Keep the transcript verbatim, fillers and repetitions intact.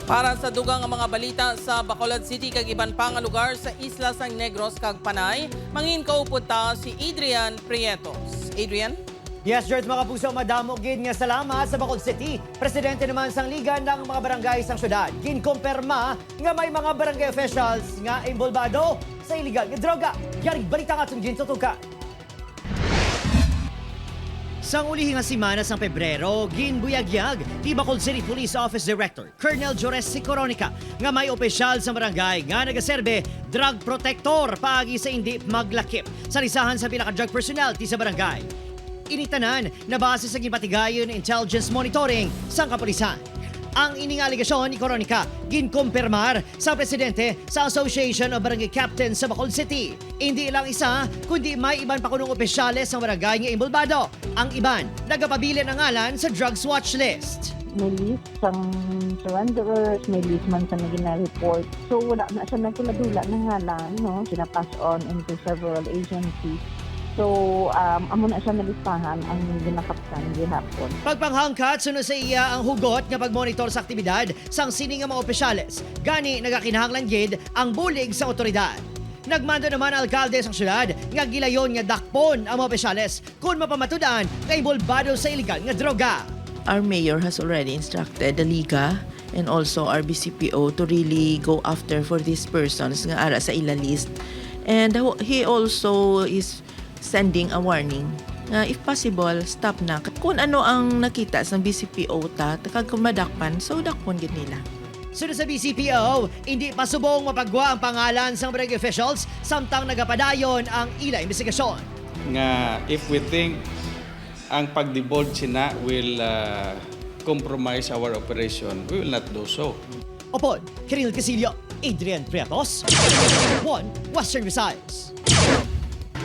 Para sa dugang nga mga balita sa Bacolod City kag iban pa nga lugar sa isla sang Negros kag Panay, mangin kaupod ta si Adrian Prietos. Adrian? Yes, George, mga puso, madamo gid nga salamat sa Bacolod City. Presidente naman sang Liga ng mga Barangay sang syudad, ginkumpirma nga may mga barangay officials nga involbado sa iligal nga droga. Yari balita nga atong gintutukan. Sang ulihi nga semana sang Pebrero, ginbuyagyag ni Bacolod City Police Office Director Colonel Jores C. Coronica nga may opisyal sa barangay nga nagaserbe drug protector paagi sa indi maglakip sa listahan sa pila ka drug personality sa barangay. Ini tanan nabase sa ginpatigayon nga intelligence monitoring sang kapulisan. Ang ini nga alegasyon ni Coronica ginkumpirmar sa presidente sa Association of Barangay Captains sa Bacolod City. Indi lang isa, kundi may iban pa kunong opisyales sang barangay nga involbado. Ang iban nagapabilin ang ngalan sa drugs watch list. May list sang surrenderers, may list man sa naging report. So wala na siya nagkuladula na ngalan, no? Ginapass on into several agencies. So um, amo na siya nalistahan ang ginakaptan gihapon. Pagpanghangkat suno sa iya ang hugot nga pagmonitor sa aktibidad sang sini nga mga opisyales. Gani nagakinahanglan gid ang bulig sa otoridad. Nagmando naman ang alkalde sang syudad nga gilayon nga dakpon ang mga opisyales kon mapamatud-an nga involbado sa iligal nga droga. Our mayor has already instructed the Liga and also our B C P O to really go after for these persons nga ara sa ila list. And ho- he also is sending a warning nga if possible, stop na. Kung ano ang nakita sa B C P O ta, kag kung madakpan, so dakpon gid nila. Sunod sa B C P O, hindi pa subong mapagwa ang pangalan sang barangay officials samtang nagapadayon ang ila investigasyon. Nga if we think ang pag-divulge sina will uh, compromise our operation, we will not do so. Upod, Kiril Casillo, Adrian Prietos, One Western Visayas.